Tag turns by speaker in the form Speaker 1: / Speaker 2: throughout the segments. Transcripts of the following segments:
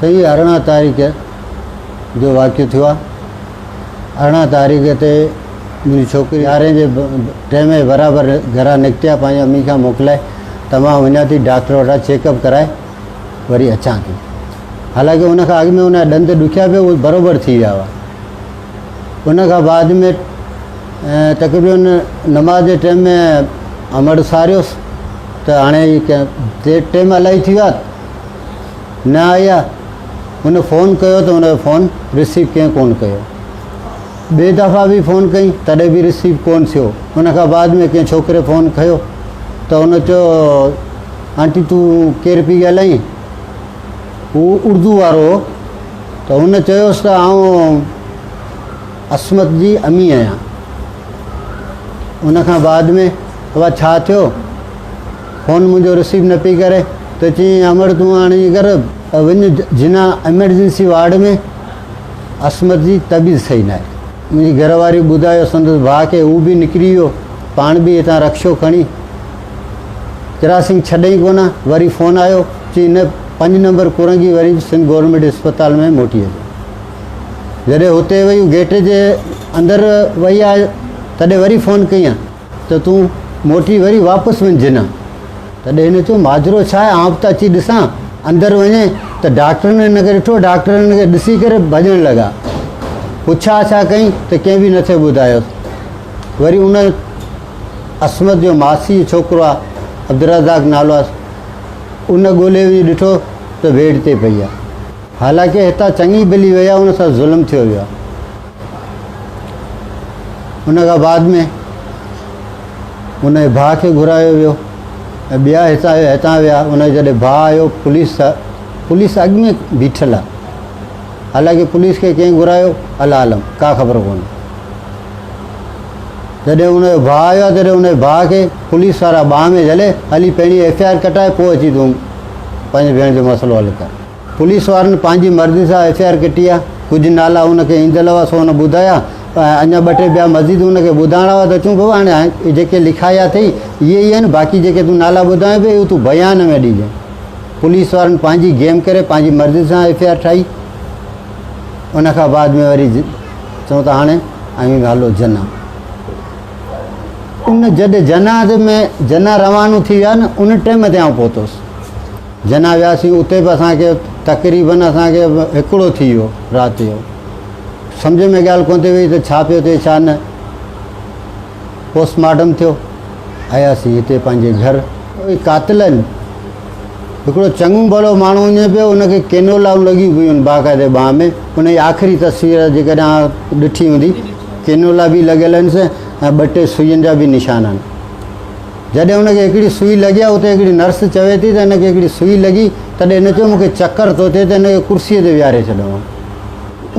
Speaker 1: صحيح 18 تاريخ جو واقعو ٿيو آهي. 18 تاريخ تي منهنجي ڇوڪري يارهين جي ٽيم جي برابر گهران نڪتي آهي پنهنجي امي کان موڪلائي ته مان وڃان ٿي ڊاڪٽر وٽان چيڪ اپ ڪرائي وري اچان ٿي. حالانڪه ان کان اڳ ۾ ان جا ڏند ڏکيا پيا اهي بروبر ٿي ويا هئا. ان کان بعد ۾ تقريبن نماز جي ٽيم ۾ امڙ ساريوس ته هاڻي هي ٽيم الائي ٿي ويو آهي نه آئي آهي. هن فون ڪيو ته هن جو فون رسيو ڪنهن ڪونه ڪيو. ٻي دفعا به فون ڪئي تڏهن به رسيو ڪونه ٿيو. ان کان بعد ۾ ڪنهن ڇوڪري فون کنيو ته هن چيو آنٽي تون ڪير پئي ڳالهائين؟ هو اردو وارو هو ته هن چيوس ته آئون عصمت جي امي آهيان. ان کان بعد ۾ بابا ڇا ٿيو؟ فون منهنجو رسيو نه پئي ڪري ته چيائين امڙ تون هاڻي ائين ڪر وڃ جناح ايمرجنسي وارڊ ۾ عصمت جي طبيعت صحيح ناهي. منهنجي گهر واري ٻڌايو سندس ڀاء کي هو به نڪري ويو پاڻ به هتان رڪشو کڻي ڪراسنگ ڇڏئي ڪونه وري فون آيو چيائين نه پنج نمبر ڪورنگي وري به سنڌ گورنمينٽ اسپتال ۾ موٽي اچو. جڏهن هتي وئي گيٽ جي اندر وئي آهي تڏهن وري فون ڪيائين ته تون موٽي وري واپس وڃ جناح. تڏهن هن چيو ماجرو ڇا آهي آئون به ته اچي ڏسان. اندر وڃي ته ڊاڪٽرن هن کي ڏٺو ڊاڪٽرن هن کي ڏسي ڪري ڀڄڻ لڳا. پڇا ڇا ڪئي ته ڪنهن به نٿي ٻڌايس. وري ان عصمت جو ماسي جو ڇوڪرو آهي عبدالرزاق نالو آهيس ان ڳولي وڃي ڏٺو ته بيڊ تي پئي آهي. حالانڪه هتان چڱي ڀلي وئي آهي ان سان ظلم ٿيو ويو آهي. ان کان بعد ۾ ان جي ڀاء کي گهرايو ويو ۽ ٻيا هتان هتان ويا ان جو جڏهن ڀاء آيو پوليس پوليس اڳ ۾ بيٺل آهي حالانڪه پوليس کي ڪنهن گهرايو الله عالم ڪا خبر ڪونهي جڏهن ان جو ڀاء آيو آهي تڏهن ان جي ڀاء کي پوليس وارا ٻانهن ۾ جهلي هلي پهرين ايف I R ڪٽائي پوء اچي تون پنهنجي ڀيڻ جو مسئلو حل ڪر. پوليس وارن پنهنجي مرضي سان ايف I R ڪٽي آ، ڪجهه نالا ان کي ايندل هئا سو هن ٻڌايا ۽ اڃا ٻه ٽي ٻيا مزيد ان کي ٻڌائڻا هئا ته چون بابا هاڻي اهي جيڪي لکايا اٿئي اهي ئي آهن باقي جيڪي تون نالا ٻڌايان پيو اهي تون بيان ۾ ڏجانء. پوليس وارن پنهنجي گيم ڪري پنهنجي مرضي سان ايف I R ٺاهي ان کان بعد ۾ وري چون ته هاڻي اوهين هلو جناح. ان جڏهن جناح ۾ جناح روانو ٿي ويا نه ان ٽيم تي آئون پهتس. جناح وياسين اتي به اسان کي تقريبن اسان کي هڪڙو ٿي ويو رات جو سمجهه ۾ ڳالهه ڪونه ٿي وئي ته ڇا پيو ٿئي ڇا نه پوسٽ مارٽم ٿيو آياسين هتي پنهنجي گهر اهي قاتل آهن هڪڙو چڱو ڀلو ماڻهو وڃي پيو ان کي ڪينولائون لڳيون پيون آهن باقاعدي ٻانهن ۾ ان جي آخري تصوير جيڪڏهن ڏٺي هوندي ڪينولا به لڳل آهن ۽ ٻه ٽي سوئين جا به نشان آهن جڏهن هن کي هڪڙي سوئي لڳي آهي، اتي هڪڙي نرس چوي ٿي ته هن کي هڪڙي سوئي لڳي، تڏهن هن چيو مون کي چڪر ٿو ٿئي ته هن کي ڪرسيء تي ويهاري ڇڏيو.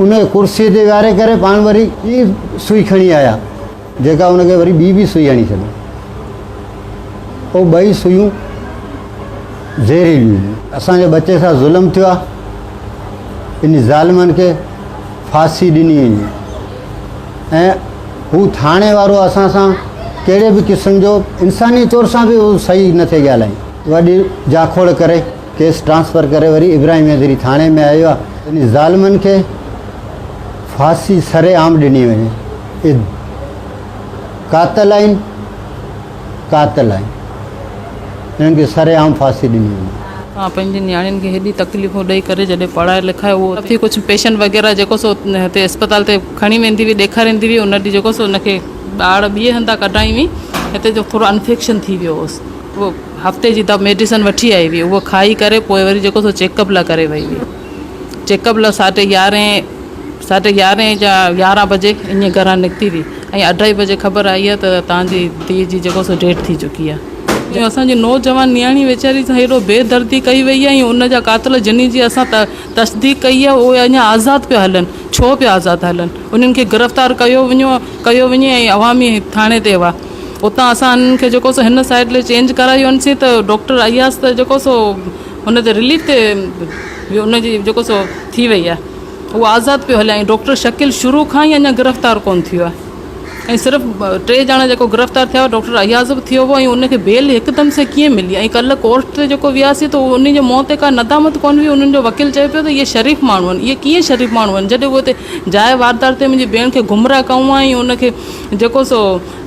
Speaker 1: ان کي ڪرسيء تي ويهاري ڪري پاڻ وري ٻي سوئي کڻي آيا، جيڪا هن کي وري ٻي به سوئي هڻي ڇڏيو. اهي ٻئي سوئيون زهريليون هيون. اسان جي ٻچي سان ظلم ٿيو آهي، ان ظالمن کي ڦاسي ڏني وڃي ۽ هو ٿاڻي وارو اسان سان ڪهڙي به قسم جو انساني طور سان به هو صحيح نه ٿي ڳالهائين. وڏي جاکوڙ ڪري ڪيس ٽرانسفر ڪري وري ابراهيم حيدري ٿاڻي ۾ آيو آهي. ان ظالمن کي ڦاسي سر عام ڏني وڃي. اهي قاتل آهن قاتل آهن. انهن کي سر عام ڦاسي ڏني وڃي.
Speaker 2: توهان پنهنجي نياڻين کي هيڏي تڪليفون ڏئي ڪري جڏهن پڙهائي لکائي اهو ٿي ڪجهه پيشنٽ وغيره جيڪو سو هتي اسپتال تي کڻي ويندي هئي ڏيکاريندي هئي ان ڏينهن جيڪو سو ان کي ٻاڙ ٻئي هنڌان ڪڍائي هئي هتي جو ٿورو انفيڪشن ٿي ويو هوس اهو هفتي جي دوا ميڊيسن وٺي آئي هئي اهو کائي ڪري پوء وري جيڪو سو چيڪ اپ لاء ڪري وئي هئي چيڪ اپ لاء ساڍي يارهين ساڍي يارهين يا يارهن بجي ائين گهران نڪتي هئي ۽ اڍائي بجي خبر آئي آهي ته توهان جي ڌيء جي جيڪو سو ڊيٿ ٿي چڪي آهي. اسان جي نوجوان نياڻي ويچاري سان هيڏو بي دردي ڪئي وئي آهي ۽ ان جا قاتل جن جي اسان تصديق ڪئي آهي اهي اڃا آزاد پيا هلن ڇو پيا آزاد هلن انهن کي گرفتار ڪيو وڃو ڪيو وڃي ۽ عوامي ٿاڻي تي هئا اتان اسان انهن کي جيڪو سو هن سائيڊ لي چينج ڪرايونسين ته ڊاڪٽر اياز ته جيڪو سو هن تي رليف تي ان جي جيڪو سو ٿي وئي آهي اهو آزاد پيو هلي ۽ ڊاڪٽر شڪيل شروع کان ئي اڃا گرفتار ڪونه ٿيو آهي. ۽ صرف ٽي ڄڻا جيڪو گرفتار ٿيا هئا ڊاڪٽر اياز به ٿيو هو ۽ ان کي بيل هڪدم سي ڪيئن ملي ۽ ڪلهه ڪورٽ تي جيڪو وياسين ته انهن جي منهن تي ڪا ندامت ڪونه هئي انهن جو وڪيل چئي پيو ته اهي شريف ماڻهو آهن اهي ڪيئن شريف ماڻهو آهن جڏهن اهي اتي جاء واردات تي منهنجي ڀيڻ کي گمراهه ڪيون ۽ ان کي جيڪو سو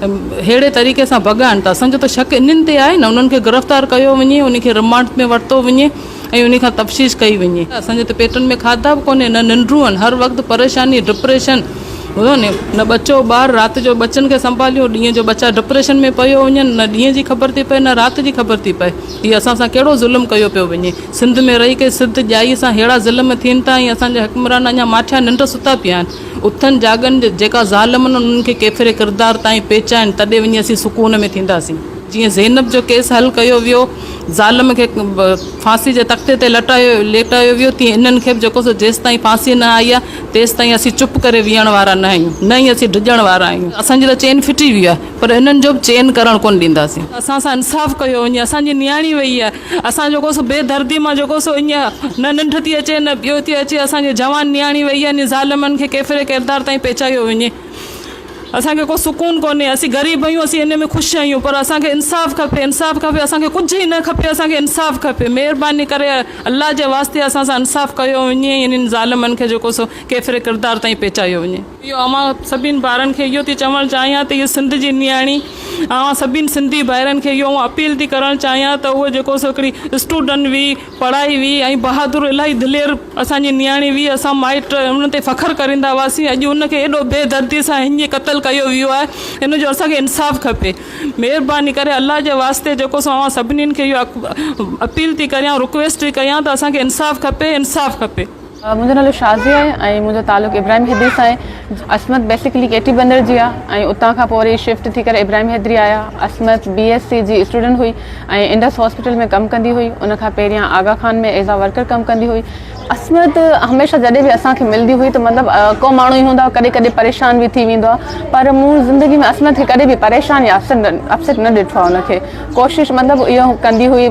Speaker 2: ههڙي طريقي سان ڀڳا آهن ته اسان جو ته شڪ انهن تي آهي نه انهن کي گرفتار ڪيو وڃي انهن کي رمانڊ ۾ ورتو وڃي ۽ انهي کان تفتيش ڪئي وڃي. اسان جي ته پيٽن ۾ کاڌا به ڪونهي نه ننڊون آهن هر وقت پريشاني ڊپريشن ٻڌو ني نه ٻچو ٻار رات جو ٻچن کي سنڀاليون ڏينهن جو ٻچا ڊپريشن ۾ پيو وڃن نه ڏينهن جي خبر ٿي پئي نه رات جي خبر ٿي پئي هي اسان سان ڪهڙو ظلم ڪيو پيو وڃي سنڌ ۾ رهي ڪري سنڌ ڄائي سان ههڙا ظلم ٿين ٿا ۽ اسان جا حڪمران اڃا ماٺيا ننڊ ستا پيا آهن اٿن جاڳن جيڪا ظالم آهن انهن کي ڪيفر ڪردار تائين پهچائن تڏهن وڃي اسين سڪون ۾ ٿينداسين. جيئن زينب جو ڪيس حل ڪيو ويو، ظالم کي ڦاسي جي تختي تي لٽايو ليٽايو ويو، تيئن انهن کي به جيڪو سو جيستائين ڦاسي نه آئي آهي، تيستائين اسين چپ ڪري ويهڻ وارا نه آهيون، نه ئي اسين ڊڄڻ وارا آهيون. اسان جي ته چين ڦٽي وئي آهي، پر انهن جو به چين ڪرڻ ڪونه ڏينداسين. اسان سان انصاف ڪيو وڃي، اسان جي نياڻي وئي آهي، اسان جيڪو سو بي دردي مان جيڪو سو ائين نه ننڊ ٿي اچي نه ٻيو ٿي اچي، اسان جي جوان نياڻي وئي آهي، انهن ظالمن کي ڪيفر ڪردار تائين پهچايو وڃي. اسان کي ڪو سڪون ڪونهي اسين غريب آهيون اسين ان ۾ خوش آهيون پر اسان کي انصاف کپي انصاف کپي اسان کي ڪجهه ئي نه کپي اسان کي انصاف کپي مهرباني ڪري الله جي واسطي اسان سان انصاف ڪيو وڃي ۽ انهن ظالمن کي جيڪو سو ڪيفر ڪردار تائين پهچايو وڃي. اهو اوهان سڀني ڀائرن کي اهو ٿي چوڻ چاهيان ته اهي سنڌ جي نياڻي اوهان سڀني سنڌي ڀائرن کي اهو اپيل ٿي ڪرڻ چاهيان ته اهو جيڪو سو هڪڙي اسٽوڊنٽ هئي پڙهائي هئي ۽ بهادر الاهي دلير اسان جي نياڻي هئي اسان مائٽ ان تي فخر ڪريندا هئاسين اڄ ان کي ايڏو بي دردي سان هيئن قتل ڪيو ويو آهي ان جو اسان کي انصاف کپي مهرباني ڪري الله جي واسطي جيڪو سو اوهان سڀني کي اهو اپيل ٿي ڪريان رڪويسٽ ٿي ڪيان ته اسان کي انصاف کپي انصاف کپي.
Speaker 3: منهنجو نالو شازيه آهي ۽ منهنجو تعلق ابراهيم حيدري سان آهي. عصمت بيسيڪلي ڪيٽي بندر جي آهي ۽ اتان کان پوء وري شفٽ ٿي ڪري ابراهيم حيدري آيا. عصمت بي ايس سي جي اسٽوڊنٽ هئي ۽ انڊس هاسپيٽل ۾ ڪم ڪندي هئي. ان کان پهريان Agha Khan ۾ as a worker ڪم ڪندي هئي. عصمت هميشه جڏهن به اسان کي ملندي هئي ته مطلب ڪو ماڻهو ئي هوندو آهي ڪڏهن ڪڏهن پريشان به ٿي ويندو آهي پر مون زندگي ۾ عصمت کي ڪڏهن به پريشان يا اپسيٽ نه ڏٺو آهي ان کي ڪوشش مطلب اهو ڪندي هئي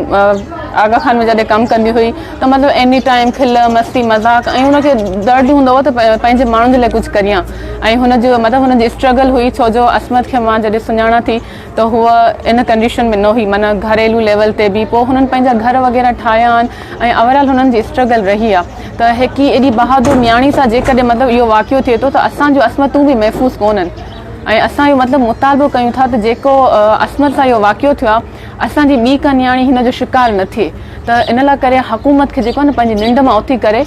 Speaker 3: آغا خان ۾ جڏهن ڪم ڪندي هئي ته مطلب ايني ٽائيم کل مستي مذاق ۽ هن کي درد هوندو هو ته پنهنجي ماڻهن جي لاء ڪجهه ڪريان ۽ هن جو مطلب هن جي اسٽرگل هئي ڇو جو عصمت کي مان جڏهن سڃاڻان ٿي ته هوء ان ڪنڊيشن ۾ نه هئي معنيٰ گهريلو ليول تي به پوء هنن پنهنجا گهر وغيره ٺاهيا آهن ۽ اوور آل هنن جي اسٽرگل رهي آهي ته هڪ ئي ايڏي بهادر نياڻي سان جيڪڏهن مطلب اهو واقعو ٿئي ٿو ته اسان جون عصمتون به محفوظ ڪونهن ۽ اسان اهو مطلب مطالبو ڪيون ٿا ته جيڪو عصمت سان اهو واقعو ٿيو آهي اسان جي ٻي ڪا نياڻي هن جو شڪار نه ٿئي ته ان لاء ڪري حڪومت کي جيڪو آهي نه پنهنجي ننڊ مان اٿي ڪري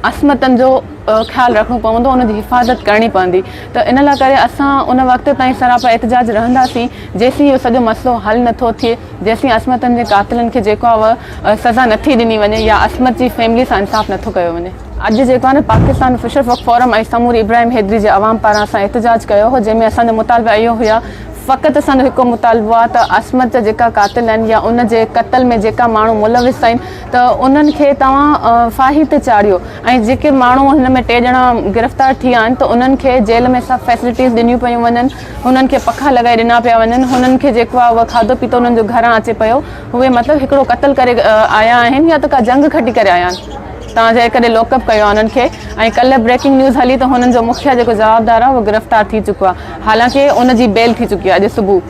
Speaker 3: عصمتن جو خيال رکڻو پوندو ان جي حفاظت ڪرڻي پوندي ته ان لاء ڪري اسان ان وقت تائين سراپا احتجاج رهنداسين جيسين اهو سڄو مسئلو حل نه ٿو ٿئي جيسين عصمتن جي قاتلن کي جيڪو آهي اها سزا نه ٿي ڏني وڃي يا عصمت جي فيملي سان انصاف نه ٿو ڪيو وڃي. اڄ جيڪو آهي نه پاڪستان فشر فوڪ فورم ۽ سموري ابراهيم حيدري جي عوام پاران اسان احتجاج ڪيو هو جنهن ۾ اسان جا مطالبا اهو هيا فقط اسان جو هڪ مطالبو آهي ته عصمت جا جيڪا قاتل آهن يا ان جي قتل ۾ جيڪا ماڻهو ملوث آهن ته انهن کي توهان ڦاهي تي چاڙهيو ۽ جيڪي ماڻهو هن ۾ ٽي ڄڻا گرفتار ٿي ويا آهن ته انهن کي جيل ۾ سڀ فيسلٽيز ڏنيون پيون وڃن هنن کي پکا لڳائي ڏنا پيا وڃن هنن کي جيڪو آهي اهو کاڌو پيتو انهن جو گهران اچي پيو اهي مطلب هڪڙو قتل ڪري آيا آهن يا ته ڪا جنگ کٽي ڪري آيا آهن. تان جيڪڏهن لاڪ اپ ڪيو آهي انهن کي ۽ ڪلهه بريڪنگ نيوز هلي ته هنن جو مکيه جيڪو جوابدار آهي اهو گرفتار ٿي چڪو آهي حالانڪه ان جي بيل ٿي چڪي آهي اڄ صبح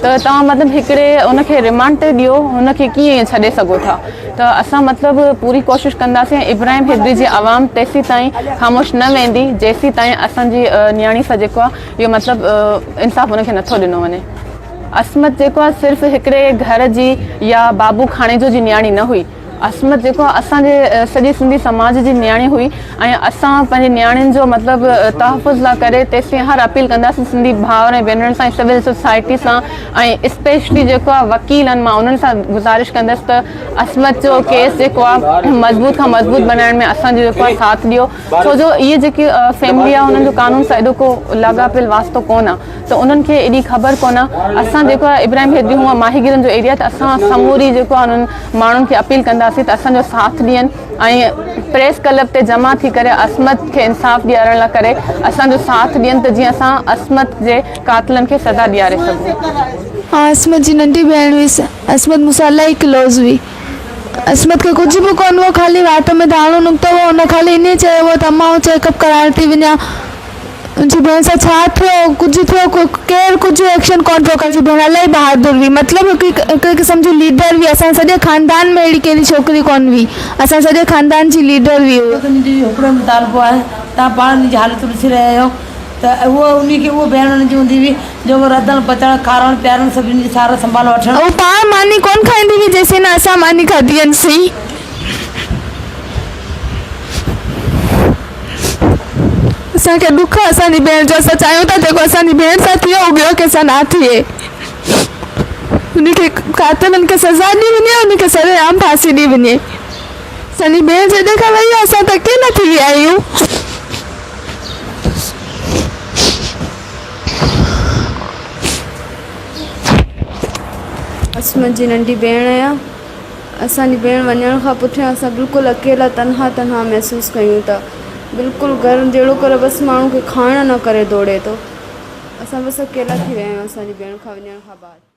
Speaker 3: ته توهان مطلب هڪڙي ان کي ريمانڊ تي ڏيو هن کي ڪيئن ائين ڇڏي سگهو ٿا ته اسان مطلب پوري ڪوشش ڪنداسين ۽ ابراهيم حيدري جي عوام تيسين تائين خاموش نه ويندي جيسين تائين اسان جي نياڻي سان جيڪو آهي اهو مطلب انصاف ان کي نٿو ڏنو وڃي. عصمت جيڪو آهي صرف هڪڙي گهر جي يا بابو کاڻيجو جي نياڻي نه هئي عصمت جيڪو اسان جي سڄي سنڌي سماج جي نياڻي هئي ۽ اسان پنهنجي نياڻين جو مطلب تحفظ لا ڪري تيسين هر اپيل ڪنداسين سنڌي ڀائر ۽ ڀينرن سان سول سوسائٽي سان ۽ اسپيشلي جيڪو آهي وڪيل آهن مان انهن سان گذارش ڪندس ته عصمت جو ڪيس جيڪو آهي مضبوط کان مضبوط بنائڻ ۾ اسان جو جيڪو آهي ساٿ ڏيو ڇو جو اهي جيڪي فيملي آهي انهن جو قانون سان ايڏو ڪو لاڳاپيل واسطو ڪونه آهي ته انهن کي ايڏي خبر ڪونه اسان جيڪو آهي ابراهيم حيدري هونء ماهيگيرن جو ايريا ته اسان سموري جيڪو آهي انهن ماڻهن کي اپيل ڪنداسين ته اسان جو ساٿ ڏين ۽ پريس ڪلب تي جمع ٿي ڪري عصمت کي انصاف ڏيارڻ لاء ڪري اسان جو ساٿ ڏين ته جيئن اسان عصمت جي قاتلن کي سزا ڏياري سگهون.
Speaker 4: آء عصمت جي ننڍي ڀيڻ هيس. عصمت مون سان الاهي ڪلوز هئي. عصمت کي ڪجهه به ڪونه هو خالي وات ۾ داڻو نڪتو هو. هن خالي انهي چيو هو ته امان آئون چيڪ اپ ڪرائڻ ٿي وڃان. ان جي ڀيڻ سان ڇا ٿيو ڪجهه ٿيو ڪير ڪجهه ايڪشن ڪونه پيو کڻي ڀيڻ الاهي بهادر هئي مطلب هڪ هڪ قسم جي ليڊر هئي اسان جي سڄي خاندان ۾ اهڙي ڪهڙي ڇوڪري ڪونه هئي اسان جي سڄي خاندان جي ليڊر هئي هوء.
Speaker 5: منهنجو اهو هڪڙو مطالبو آهي توهان پاڻ ان جي حالت ڏسي رهيا آهيو ته اهو انهي کي اهو ڀيڻ انهن جي هوندي هئي جو اهو رڌڻ پچڻ کارائڻ پيارڻ سڀني جي سار سنڀال وٺڻ.
Speaker 4: هوء پاڻ ماني ڪونه کائيندي هئي جيسين نه اسان ماني کاڌي هئي. اسان کي ڏک آ اسان جي ڀيڻ جو اسان چاهيون ٿا جيڪو اسان جي ڀيڻ سان ٿيو اهو ٻيو ڪنهن سان نه ٿئي ان کي قاتلن کي سزا ڏني وڃي ان کي سري عام ڦاسي ڏني وڃي اسان جي ڀيڻ جڏهن کان وئي آ اسان ته اڪيلا ٿي ويا آهيون.
Speaker 6: عصمت جي ننڍي ڀيڻ آهيان. اسان جي ڀيڻ وڃڻ کان پٺيان اسان بلڪل اڪيلا تنها تنها محسوس ڪيون ٿا بلڪل گهر جهڙو ڪر بس ماڻهو کي کائڻ نه ڪري ڊوڙي ٿو اسان بس اڪيلا ٿي ويا آهيون اسان جي ڀيڻ کان وڃڻ کان بعد.